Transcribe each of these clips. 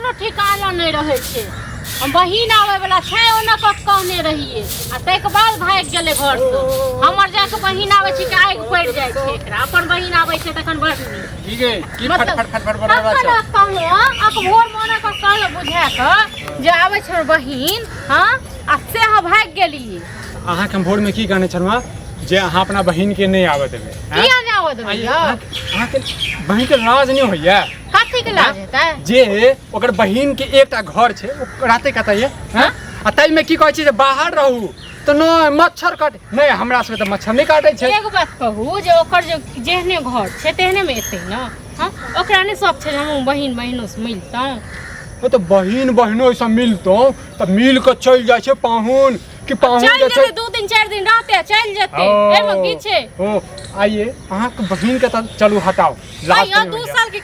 कोनो ठिकाना नहि रहै छै। हम बहिन आबै वाला छै ओना कऽ कहने रहियै आ ताहिके बाद भागि गेलै घरसँ। हमर जाके बहिन आबै छै कि आगि पड़ि जाइ छै एकरा, अपन बहिन आबै छै तखन बड़ नीक। की गे की फट मतलब फट फट फट बड़बड़ा तखन छौ? कहलहुँ अख भोर मे ओना कऽ कहलहुँ बुझा कऽ जे आबै छै हमर बहिन, हँ, आ से अहाँ भागि गेलियै। अहाँके हम भोरमे की कहने छलहुँ हँ जे अहाँ अपना बहिनके नहि आबऽ देबै? आँय? किया नहि आबऽ देबै यौ? अहाँके बहिनके लाज नहि होइया? कथी के लाज हेतै? जे ओकर बहिन के एकटा घर छै ओ राते कतऽ ये हैं? आ ताहिमे की कहै छै जे बाहर रहू तऽ नहि मच्छर कट नहि, हमरा सबके तऽ मच्छर नहि काटै छै। एगो बात कहू जे ओकर जे जेहने घर छै तेहने मे एतै ने? हँ, ओकरा नहि शौक छै जे हमहूँ बहिन बहिनो से मिलतहुँ? ओ तऽ बहिन बहिनो से मिलतहुँ तऽ मिल कऽ चलि जाइ छै पाहुन कि पाहुन चलि जे छै जेतै, 2 दिन 4 दिन रहतै आ चलि जेतै, एहिमे की छै? ओ आइए अहाँके बहिन के तऽ चलू हटाउ लाज आइयो तऽ नहि 2 होइया। साल के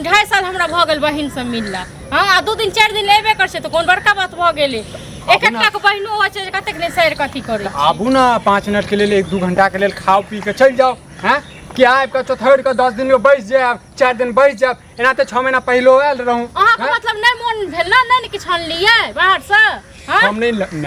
2.5 साल हमरा भऽ गेल बहिन से मिलला, हँ, आ 2 दिन 4 दिन एबे कर छै तऽ कोन बड़का बात भऽ गेलै? एक आबू ना। एकटा के बहिनो होइ छै जे कतेक नहि सैर कथी करै छै। आबू ने 5 मिनट के लेल, 1-2 घंटा के लेल खाउ पी के चलि जाउ। हैं कि आबि कऽ चौथरि कऽ 10 दिन बैस जायब, 4 दिन बैस जायब, एना तऽ 6 महीना पहिलो आयल रहूँ। अहाँके हैं? मतलब नहि मोन भेल ने, नहि ने किछु अनलियै बाहरसँ? हँ? हम नहि लेब,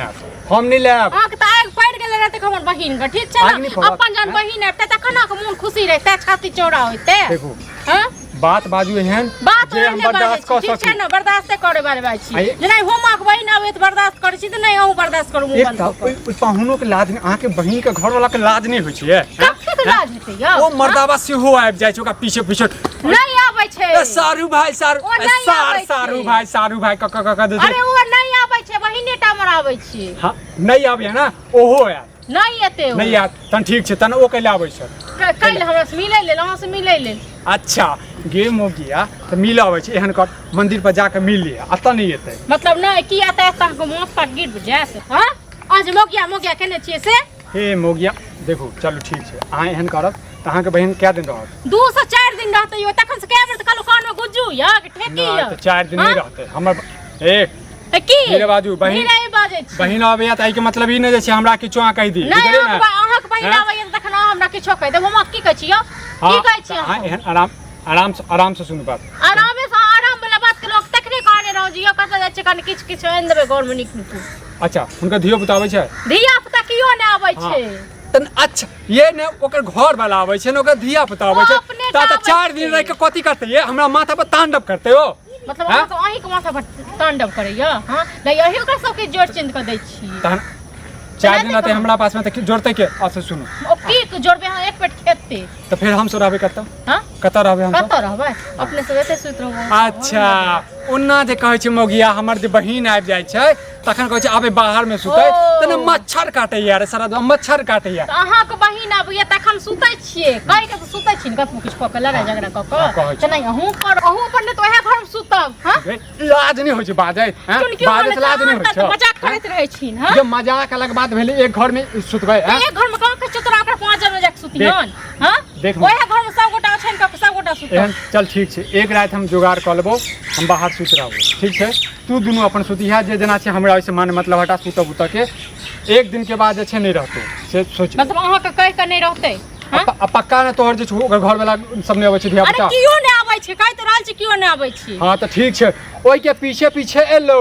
हम नहि लेब। अहाँके तऽ आगि पड़ि गेलै रहतै हमर बहिन के, ठीक छै आगि ने? नहि पड़त। अपन जहन बहिन अबितै तखन अहाँके मोन खुशी रहितै, छाती चौड़ा होइतै। देखू हँ? बात बाजू एहन बात जे हम ओहने बाजै बर्दाश्त छी, कऽ ठीक छै सकी ने? बर्दाश्ते करे बारे बात छी। आइए। जेना हम अहाँके बहिन आबै तऽ बर्दाश्त करै छी तऽ नहि अहूँ बर्दाश्त करू मुँह एक बंद तऽ कऽ कऽ। ओहि पाहुनो के लाज नहि, अहाँके बहिन के घर वाला के लाज नहि होइ छै? हैं? कतेक लाज हेतै यौ? ओ मर्दाबा सेहो आबि जाइ छै ओकरा पीछे पीछे। नहि आबै छै। ए सारू भाई सारू, ओ ए नहि सार आबै छै। सारू भाई सारू भाई क क क क दै छै। अरे ओ नहि आबै छै, बहिने टा हमर आबै छै। हाँ नहि आबैया ना, ओहो आयत। नहि एतै ओ। नहि आयत तहन ठीक छै, तहन ओ कैला आबै छै? काल्हि हमरा से मिलै लेल, अहाँ से मिलै लेल। अच्छा गे मोगिया तऽ मिल आबै छै, एहन कर मंदिर पर जाके मिल लिअ, एतऽ नहि एतै। मतलब नहि की एतै? एतऽ अहाँके माथ पर गिर जायत। हँ, अहाँ जे मोगिया मोगिया केने छियै से। हे मोगिया देखू, चलू ठीक छै, अहाँ एहन करब तऽ अहाँके बहिन कए दिन रहत? 2 से 4 दिन रहतै यौ। तखन से कए बेर तऽ कहलहुँ कानमे गुज्जू यऽ कि ठेकी नहि यऽ तऽ 4 दिन नहि हँ? रहतै हमर ए तऽ की धीरे बाजू, बहिन- धीरे बाजै छी। बहिन आबैया तऽ एहिके मतलब ई नहि जे छै हमरा किछो अहाँ कहि दी। नहि बुझलियै अहाँके ने? अहाँके बहिन हैं? आबैया तऽ तखन अहाँ हमरा किछो कहि देब? हम अहाँके की कहै छी यौ? हाँ, की कहै छी तऽ अहाँ अहाँ? एहन आराम आराम से आराम से सुनू बात। आरामे से आराम वाला बात केलहुँ तखने कहने रहौं जे यौ कतऽ जाइ छियै, कनि किछु किछु आनि देबै घरमे नीक नीक। अच्छा हुनकर धियो पुता आबै छै? धिया पुता कियो नहि आबै हाँ। छै। तहन अच्छा ये ने ओकर घर वाला आबै छै ने ओकर धिया पुता आबै ओ छै, अपने ता टा तऽ आबै 4 दिन छै। रहि कऽ कथी करतै ये? हमरा माथा पर तांडव करतै ओ। मतलब हैं? अहाँके अहींके माथा पर तांडव करैया? हँ, नहि अहीं ओकरा सबके जोड़ चिन्ह कऽ दै छी। तहन 4 दिन नहि रहतै तऽ हमरा पासमे तऽ जोड़तै के? अच्छा सुनू, ओ की जोड़बै अहाँ? एक पेट खेतै तऽ फेर हम सब रहबै कतऽ? हँ, कतऽ रहबै हम सब? कतऽ रहबै? अपने सब एतै सुति रहबै। अच्छा ओना जे कहै छै मौगिया हमर जे बहिन आबि जाइ छै तखन कहै छै आबे बाहर मे सुतै ओ। तऽ ने मच्छर काटैया रे सारा मच्छर काटैया। तऽ अहाँके बहिन आबैया तखन सुतै छियै कहि के तऽ सुतै छी ने, कतबो किछु कऽ के लड़ाइ झगड़ा कऽ हाँ, कऽ कहै छी। तऽ नहि अहूँ पर अहूँ अपन नहि तऽ उएह घरमे सुतब। हँ गे, लाज नहि होइ छै बाजैत? हैं? चुन क्यों बाजैत लाज नहि होइ छै? मजाक करैत रहै छी? हँ जे मजाक अलग बात भेलै, एक घर मे सुतबै हैं? एक घर में कहाँ कहै छियौ तोरा ओकरा 5 जन जाके सुतिहन? हँ, देख। ओएह घर में सब गोटा ओछाइन कऽ के सब गोटा सुतब। एहन चल ठीक छै, एक राति हम जोगाड़ कऽ लेबो, हम बाहर सुति रहबो, ठीक छै? तू दुनू अपन सुतिहा जे जेना छै, हमरा ओहिसँ मान मतलब हटा सुतब उतऽ के। एक दिन के बाद जे छै नहि रहतौ से सोच ले। मतलब अहाँके कहि कऽ नहि रहतै? हँ? आ पक्का ने तोहर जे छौ ओकर घरवाला सब नहि अबै छै धिया अरे पुता? कियो नहि आबै छै, कहि तऽ रहल छी कियो नहि आबै छै। हँ तऽ ठीक छै, ओहिके पीछे पीछे एलो।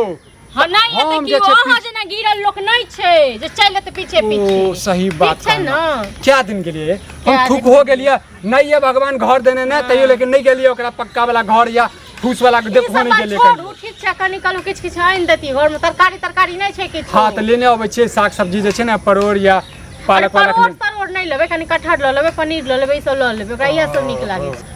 हँ नहि एतै हम जे कियो छै अहाँ जेना गिरल लोक नहि छै जे चलि एतै पीछे ओ पीछे। सही बात ठीक छै कहलहुँ। ने? क्या दिन गेलियै हम कए थूक दिन हो गेलियै नहि ये भगवान घर देने ने तैयो, लेकिन नहि गेलियै ओकरा पक्का वाला घर या फूस वाला के ई देखबो सब नहि बात गेलियै छोड़ू कहियो। ठीक छै, कनि कहलहुँ किछु किछु आनि देती घरमे, तरकारी तरकारी नहि छै किछु। हँ तऽ लेने अबै छियै साग सब्जी जे छै ने परोड़ या अरे पालक वालक परोड़ तरोड़ नहि लेबै, कनि कटहर लऽ लेबै, पनीर लऽ लेबै, ई सब लऽ लेबै, ओकरा इएह सब नीक लागै छै।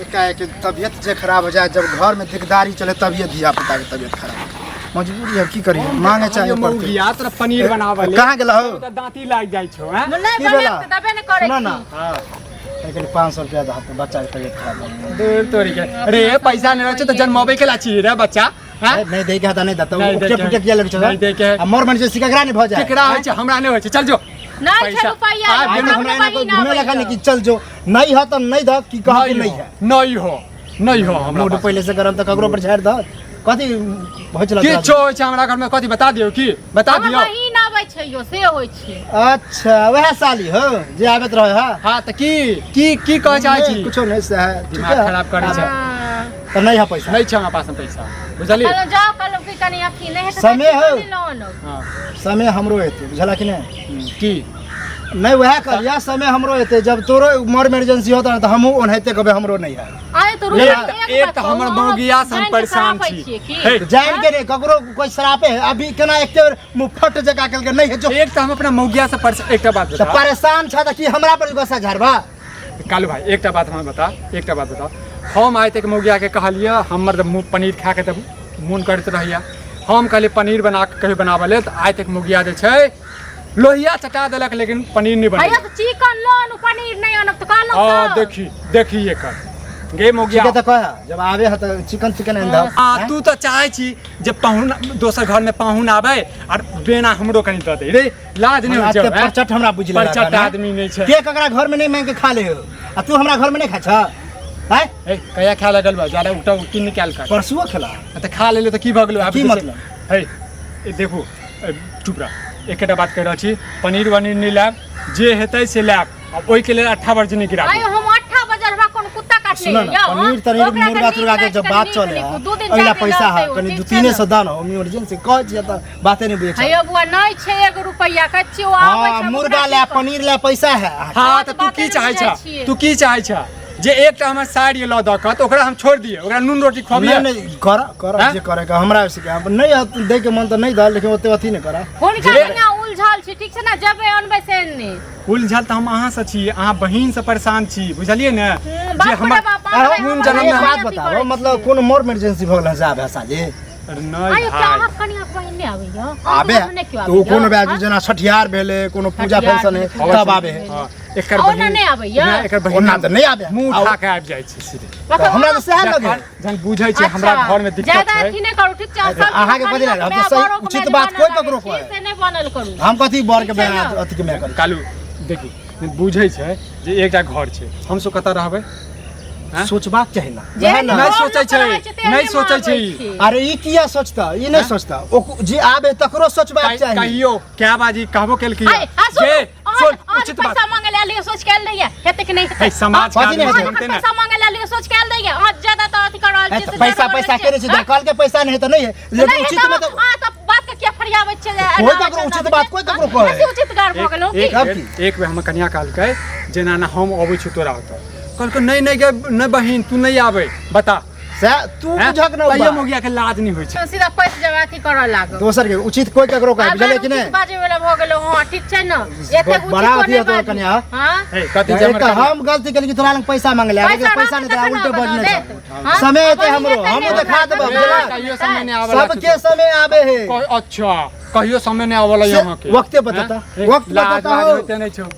एकाएक तबियत जे खराब हो जाए, जब घर में दिकदारी चले तभिए धिया पुता के तबियत खराब। मजबूरी है, की करिए, मांगे चाहिए पड़ते। मौगिया तोरा पनीर बनाबऽ ले कहाँ गेला हो? तऽ दाँती लागि जाइ छौ हैं? नहि की बनायब भेला? तऽ देबे नहि करै सुना ना। छी। हाँ एक 500 रुपया दे, बच्चा के तबियत खराब हो गेलै। दूर तोरी के रे, पैसा नहि रहै छै तऽ जन्मबै के ला छी रे बच्चा? हैं? ए, नहीं दे के हता नहीं देता नहीं उपटे दै के पुटे किया लगे छै? नहीं दै के है। आ मोर मन से सिकरा नहीं भ जाए। केकरा होइ छै? हमरा नहि होइ छै, चल जो। नहि छै पैसा। रुपैआ। आब आइ हमरा हमरा एना कोई बहिन घूमे आबै लगा छै। कि चल जो नहीं है त नहीं द की कह कि नहीं नहीं हो है नहीं हो नहीं हो हमरा मूड पास। पहले से गरम त ककरो पर झाड़ द कथी होइ छला तोरा? किछो होइ छै हमरा घर में कथी बता दियौ की बता हमर दियौ। बहिन आबै छै यौ से होइ छै। अच्छा वएह साली हो जे आबैत रहे है। हाँ तऽ की की की कहै चाहै छी? कुछो नहीं से है दिमाग खराब करै छै। हाँ। तऽ नहि है पैसा। नहि छै हमरा पासमे पैसा, बुझलियै? कहलहुँ जाउ, कहलहुँ कि कनि अथी नहि हेतै तऽ समय हौ। चिकने लऽ आनब। हँ। समय हमरो हेतै, बुझला कि नहि? की नहि, वएह कहलिया, समय हमरो हेतै। जब तोरो मोर इमरजेंसी होता ने तऽ हमहूँ ओनाहिते कहबै हमरो नहि है। अरे तो रुक, एक एक एक बात तऽ कहू, हमर अहाँ मौगिया से हम जानि के परेशान श्रापै छी। छियै की? हे, जान के नहीं ककरो कोई श्रापे है। अभी केना एके बेर मुँह फट जका केलकै नहीं है जो। एक तऽ हम अपना मौगिया से परेशान, एकटा बात तऽ बता। परेशान छ तऽ की हमरा पर गुस्सा झाड़बा? कालू भाई, एकटा बात हमरा बता, एकटा बात बता। हम आइ तक मौगियाके कहलियै, हमर तऽ मुँह पनीर खाके तऽ मोन करैत रहैया, हम कहलियै पनीर बना कऽ कहियो बनाबऽ लेल, तऽ आइ तक मौगिया जे छै लोहिया चटा देलक लेकिन पनीर नहि भैया बनेलक। तऽ चिकन लऽ आनू, पनीर नहि आनब तऽ कहलहुँ आ तऽ। देखी देखी एकर गे मौगिया। ठीक है तऽ कह, जब आबे है तऽ चिकन चिकन आनि दहक। आ तू तऽ चाहै छी जे पाहुन दोसर घरमे पाहुन आबै आर बेना हमरो कनि दऽ दे रे, लाज नहि होइ छै? एते परचट हमरा बुझि लेलक परचट हन, आदमी नहि छै। के ककरा घर में नहीं मांग के खा ले हो आ तू हमरा घर में नहीं खा छ? आय ए कहिया खा लगल बा? ज्यादा उठा उठी निकाल कर। परसुओ खेला। आ तऽ खा लेले तऽ की भऽ गेलो? आब की जे छै- मतलब? हे ए देखू, ए, चुप रह। एकेटा बात कहि रहल छी, पनीर वनीर नहि लायब, जे हेतै से लायब, आ ओहिके लेल अट्ठा वर्जी नहि गिराबू। आयो हम अट्ठा बजल हमरा कोनो कुत्ता काटने सुन ना, यौ, पनीर तनीर ओकरा मुर्गा कनि तुर्गा के नीक जब लागि बात कनि चले नीक है, दू दिन अगला चारि दिन पैसा है रहतै ओ, कनि ठीक दू छै तीने ने? सौ दान हो, इमरजेंसी कहै छियै तऽ बाते नहि बुझै छै। हेयो बुआ, नहि छै एगो रुपैआ, कहै छियै ओ आबै हाँ छै, हम मुर्गा ओकरा ले की कहब? पनीर ले पैसा है। हाँ तऽ तू बाते की नहि चाहै बुझै छ? छियै। तू की चाहै छ जे एकटा हमर साड़ी लऽ दऽ कऽ तऽ ओकरा हम छोड़ि दियै, ओकरा नून रोटी खुअबियै? नहीं नहीं, कर कर। हाँ? जे करे के हमरा से के नहीं है, दे के मन तऽ नहीं दल, लेकिन ओते अथी नहीं करा। हुनका जे- बिना उलझल छी, ठीक छै ने? जेबै अनबै से नहि। उलझल तऽ हम अहाँसँ छी, अहाँ बहिनसँ परेशान छी, बुझलियै ने? जे बाप रे हमर बाप, बाप रे, कोन हमर जनम एक मे बात अथी बताओ, करै मतलब छियै। कोनो मोर इमरजेंसी भऽ गेल है जाबे साली? अरे नहि आयो भाई। क्या अहाँ कनिया बहिन नहि आबैया? आबे अहाँके घरमे नहि केओ तो आबैया? कोनो बैज हाँ? जेना छठिहार भेलै, कोनो पूजा छठिहार फंक्शन है भेलै, तब आबे है। हाँ, एकर आ ओना बहिन नहि आबैया? नहि, एकर बहिन ओना तऽ नहि आबे। मुँह आ उठा के आबि जाइ छै सीधे। मतलब हमरा तऽ सएह लगे। जखन जहन बुझै छै हमरा अच्छा, घर में दिक्कत ज्यादा छै। अथी नहि करू, ठीक छै? सब अहाँके कथी लागल? हम तऽ सही उचित बात कोइ ककरो कहै। से नहि बनल करू। हम कथी बर के ठीक छै ने? अथी के मैं करी? कालू देखी, बुझै छै जे एकटा घर छै, हमसब कतऽ रहबै? हैं? सोचबाक चाही ना। जेहन वएह ना। नहि घर सोचै लोक छै, रहै तेहने नहि सोचै माँ छै आबै ई। छै। अरे ई किया सोचता? ई नहीं सोचता, ओ जे आबे तकरो सोचबाक चाही। कहियो क्या बाजी कहबो केलकी आइ, आ सुनू, जे अहाँ- सुन अहाँ उचित बात। पैसा मांगे ले आलियै, सोच के आयल रहियै, हेतै कि नहि हेतै? हे, समाज के कथी नहि आदमी हेतै? जानते ने। पैसा मांगे ले आलियै, सोच के आयल रहियै, अहाँ ज्यादा तऽ अथी कर रहल है छियै, तऽ से पैसा ज्यादा पैसा कर के रहल छै, छियै। कहल के पैसा नहीं है तऽ नहीं है, लेकिन नहि उचित में तऽ तऽ अहाँ तऽ बात के किया फरियाबै छियै? कोइ एना ककरो होइ छै, उचित एना बात होइ कोइ छै। ककरो कहै। बेसी उचित गार भऽ गेलहुँ की? एक तब बेर की? एक बेर हमर कनिया कहलकै जे नाना हम अबै छी तोरा ओतऽ, कहलकै नहि नहि गे नहि बहिन तू नहि आबै, बता। सएह तू हैं? बुझक ना तैयो बात। मौगिया के लाज नहि होइ छै। सीधा पैस जब अथी करऽ लागब। दोसर के उचित कोइ ककरो कहै, आब बुझलियै कि उचित नहि? बाजै वाला भऽ गेलहुँ हँ, ठीक छै ने? एतेक बड़ा उचितो अथी नहि हतो बाजू। कनिया। हाँ? हे कथी छै एक हमर तऽ कनिया? हम गलती केली कि तोरा लग पैसा मांगले, पैसा पैसा नहि रहतै देला, तखन उल्टे ने बजने देत। छौ। हाँ? समय एतै अब हमरो, एतै हमहूँ ने देखा देबौ, ओकरा। बुझलक? कहियो समय नहि आबऽ सबके समय आबे है। अच्छा कहियो समय नहि आबऽ से अहाँके वक्ते बतेता, हैं? वक्त लाज बतेता लाज हो। होइते नहि छौ।